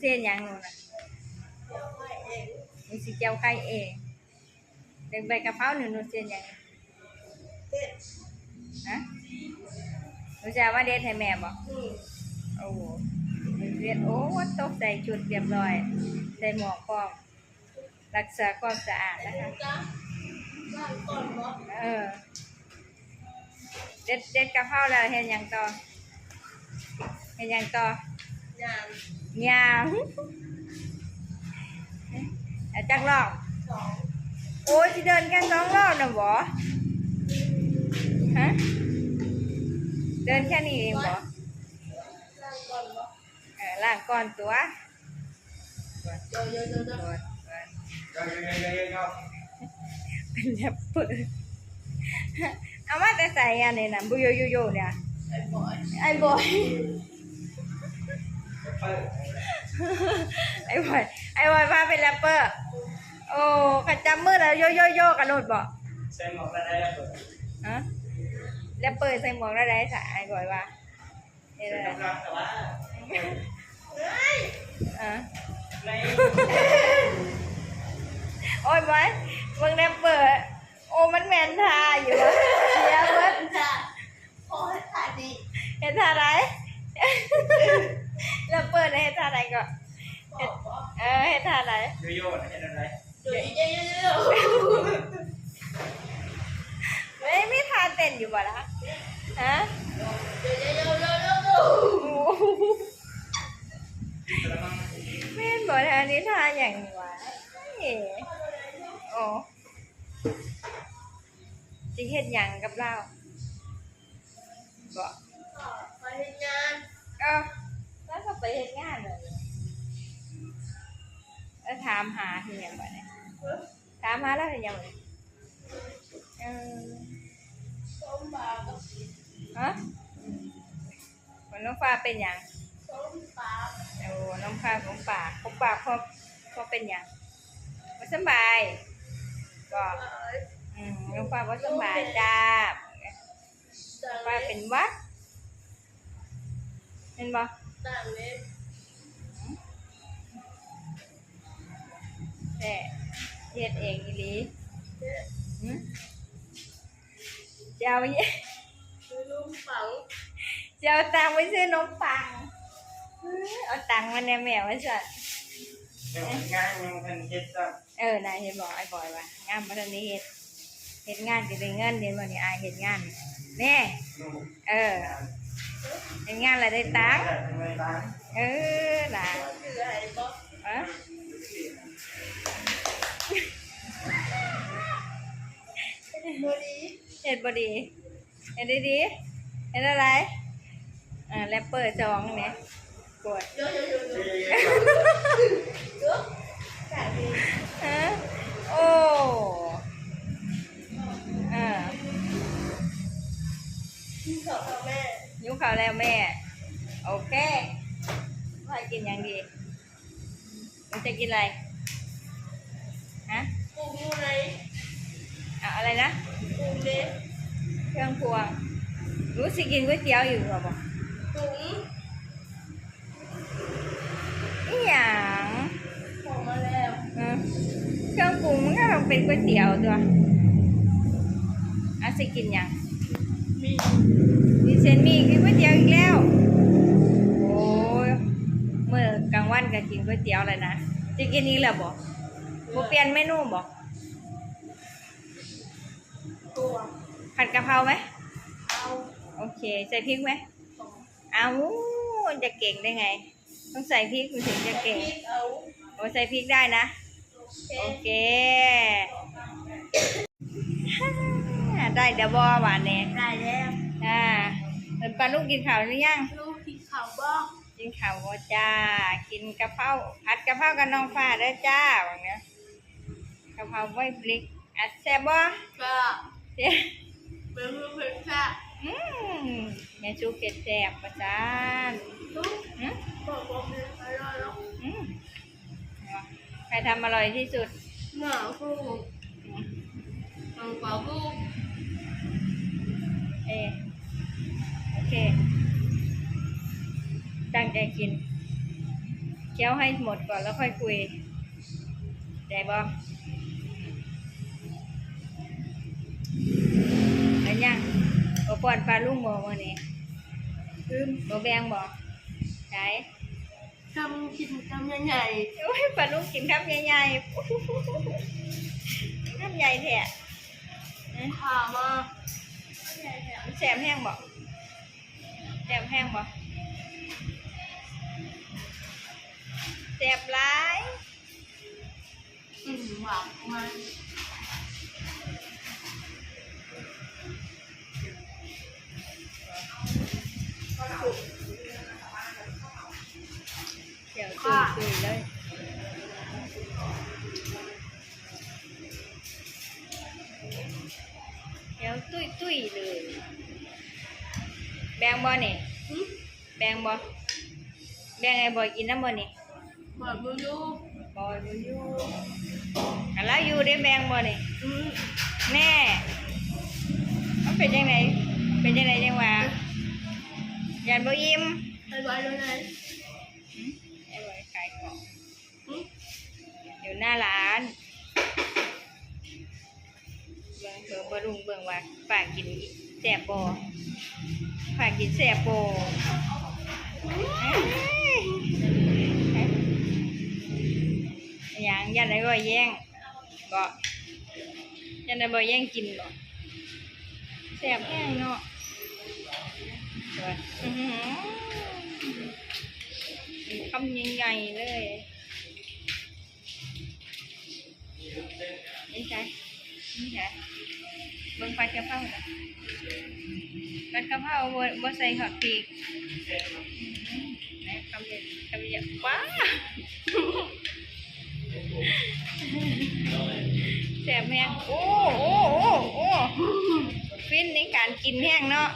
ເຮັດຫຍັງໜູນະ? ໜູຊິແຈ່ວໄຂ່ເອງ. ເຮັດໃບກະເພົານີ້ ໜູຊິເຮັດຫຍັງ? ຮະ? ໜູຊິເອົາມາເດັດໃຫ້ແມ່ບໍ? ອືມ. ໂອ້ ເດັດ ໂອ້ ຕົກໃສ່ຊຸດຮຽບຮ້ອຍ ໃສ່ໝວກພ້ອມ. ລັກສາຄວາມສະອາດນະຄະ. ລ້າງກ່ອນບໍ? ເອີ. ເດັດ ເດັດກະເພົາແລ້ວເຮັດຫຍັງຕໍ່? ເຮັດຫຍັງຕໍ່? ຍ່າງ. ຍ່າງ. ເອົາຈັກລອບ? ສອງ. ໂອ້ຍ ຊິເດີນແຄ່ສອງລອບນະບໍ? ຮະ? ເດີນແຄ່ນີ້ເອງບໍ? ລ້າງກ່ອນບໍ? ເອີ ລ້າງກ່ອນຕົວະ. ເປັນແຣັບເປີ. ເອົາມາແຕ່ໃສອັນນີ້ນະ? ບຸໂຍໂຍໂຍນີ້. ອ້າຍບອຍ ອ້າຍບອຍ ອ້າຍບອຍ ອ້າຍບອຍພາເປັນແຣັບເປີ. ໂອ້ ຄັນຈັບມືແລ້ວໂຍໂຍໂຍກະໂລດບໍ? ໃສ່ໝວກແນວໃດແຣັບເປີ? ຮະ? ແຣັບເປີໃສ່ໝວກແນວໃດຊະ? ອ້າຍບອຍວ່າ ເອີ ໃສ່ກຳລັງແຕ່ວ່າ ເອີ ໂອ້ຍ ບອຍ ເບິ່ງແຣັບເປີ. ໂອ້ ມັນແມ່ນທ່າຢູ່ຫວາ? ເສຍເບິດ. ໂອ້ ເຮັດທ່າດີ. ເຮັດທ່າໃດ? ແຣັບເປີນະ ເຮັດທ່າໃດເກາະ? ເຮັດ ເອີ ເຮັດທ່າໃດ? ໂຍໂຍ່ນະ ເຮັດແນວໃດ? ເອີຍ ມີທ່າເຕັ້ນຢູ່ບໍ່ລະ? ຮະ? ແມ່ນບໍ່ລະ? ອັນນີ້ທ່າຫຍັງຫວາ? ໂອ້ ຊິເຮັດຫຍັງກັບລາວ? ບໍ່ ໄປເຮັດງານ. ເອີ ລາວກໍໄປເຮັດງານແລ້ວ. ແລ້ວຖາມຫາເຮັດຫຍັງບາດນີ້? ຖາມຫາລາວເຮັດຫຍັງບາດນີ້? ເອີ ຮະ? ນ້ອງຟ້າເປັນຫຍັງ? ໂອ້ ນ້ອງຟ້າກົມປາກ ກົມປາກເພາະ ເພາະເປັນຫຍັງ? ບໍ່ສຳບາຍບໍ່? ອືມ ນ້ອງຟ້າບໍ່ສຳບາຍຈ້າ. ນ້ອງຟ້າເປັນຫວັດ ແມ່ນບໍ່? ຕ່າງເດ້. ແທ້ ເຮັດເອງອີ່ຫຼີ. ແທ້. ຫື? ເຈົ້າ ຂະໜົມປັງ ເຈົ້າຕັງໄປຊື້ໜົມປັງ. ເອີ ເອົາຕັງມາແດ່ແມ່ວ່າຊັ້ນ. ຍັງງານຍັງບໍ່ທັນເຮັດຊ້ຳ. ເອີ ນາຍເຫັນບໍ່ ອ້າຍບອຍວ່າງານບໍ່ທັນໄດ້ເຮັດ. ເຮັດງານກໍໄດ້ເງິນ ເຫັນບໍ່ນີ້ ອ້າຍເຮັດງານແນ່. ເອີ ເຮັດງານແລ້ວໄດ້ຕັງ. ເອີ ນາ ເອີ ບໍ່ດີ ເຮັດບໍ່ດີ ເຮັດດີໆ ເຮັດແນວໃດ? ເອີ ແຣັບເປີສອງນີ້ ໂອ້ຍ ຮະ? ໂອ້ ເອີ ຫິວເຂົ້າແລ້ວແມ່ ຫິວເຂົ້າແລ້ວແມ່. ໂອເຄ ພາກິນຫຍັງດີ? ໜູຈະກິນອະໄລ? ຮະ? ປຸງຢູ່ໃນ ເອົາອະໄລນະ? ປຸງເດ້ ເຄື່ອງປົງ. ໜູຊິກິນກ໋ວຍຕຽວຢູ່ບໍ່? ປຸງ ອີ່ຫຍັງ? ເອົາມາແລ້ວ. ເອີ ເຄື່ອງປຸງມັນກໍຕ້ອງເປັນກ໋ວຍຕຽວຕົວະ. ອາ ຊິກິນຫຍັງ? ໝີ່ ກິນເສັ້ນໝີ່ ກິນກ໋ວຍຕຽວອີກແລ້ວ. ໂອ້ຍ ມື້ກາງວັນກໍກິນກ໋ວຍຕຽວແລ້ວນະ. ຊິກິນອີກແລ້ວບໍ່? ບໍ່ປ່ຽນເມນູບໍ່? ຕົວະ ຜັດກະເພົາໄໝ? ເອົາ. ໂອເຄ ໃສ່ພິກໄໝ? ເອົາ ຈະເກັ່ງໄດ້ໄງ? ຕ້ອງໃສ່ພິກມັນເຖິງຈະເກັ່ງ. ໃສ່ພິກເອົາ. ໂອ້ ໃສ່ພິກໄດ້ນະ. ໂອເຄ ໂອເຄ ໄດ້ແລ້ວບໍ່ບາດນີ້? ໄດ້ແລ້ວ. ອາ ເປັນປາລຸງກິນເຂົ້າຫຼືຍັງ? ລຸງກິນເຂົ້າບໍ່? ກິນເຂົ້າບໍ່ຈ້າ? ກິນກະເພົາ ຜັດກະເພົາກັບນ້ອງຟ້າເດີຈ້າ ວ່າແນວ ກະເພົາໄວ້ບລິກ. ອາ ແຊບບໍ່? ແຊບ. ແຊບ ເບິ່ງເພິ່ນແຊບ. ອືມ ແມ່ສຸກເຮັດແຊບວ່າຊັ້ນ. ສຸກ ຫື? ບອກບໍ່ເປັນອະຮ່ອຍດອກ. ອືມ ໃຄທຳອະຮ່ອຍທີ່ສຸດ? ໜ້າຜູ້ ອືມ ຂອງກວາງຜູ້. ເອ ໂອເຄ ຕັ້ງໃຈກິນ. เคี้ยวให้หมดก่อนแล้วค่อยคุย ได้บ่? แล้วยัง บ่ป้อนปลาลุงบ่มื้อนี้? อืม บ่แบ่งบ่? ได้ คำกินคำใหญ่ๆ โอ้ย ปลาลุงกินคำใหญ่ๆ คำใหญ่แท้ ข้ามา มันแซ่บแฮงบ่? แซ่บแฮงบ่? แซ่บหลาย อืม หวานมัน เดี๋ยวตุ้ยๆ เลย เดี๋ยวตุ้ยๆ เลย แบ่งบ่นี่? หึ? แบ่งบ่? แบ่งให้บอยกินนำบ่นี่? บอยบ่อยู่ บอยบ่อยู่ อันลาวอยู่เด้ แบ่งบ่นี่? อืม แน่ มันเป็นจั่งใด เป็นจั่งใดจั่งว่า ย่านบ่อิ่ม ให้บอยอยู่ไหน? หึ? ให้บอยขายของ หึ? อยู่หน้าร้าน เบิ่ง เบิ่ง เบิ่งลุง เบิ่งว่าป้ากินแซ่บบ่ ป้ากินแซ่บบ่ หยัง ย่านอ้ายบอยแย่งบ่ ย่านอ้ายบอยแย่งกินบ่ แซ่บแฮงเนาะ อื้อหือ คำใหญ่ๆ เลย นี่จ้ะ นี่จ้ะ เบิ่งผัดกะเพราจ้ะ ผัดกะเพราบ่ บ่ใส่ฮอดพริก อืม แหม คำใหญ่ คำใหญ่ ป๊าด แซ่บแฮง โอ้ โอ้ โอ้ โอ้ ฟินในการกินแฮงเนาะ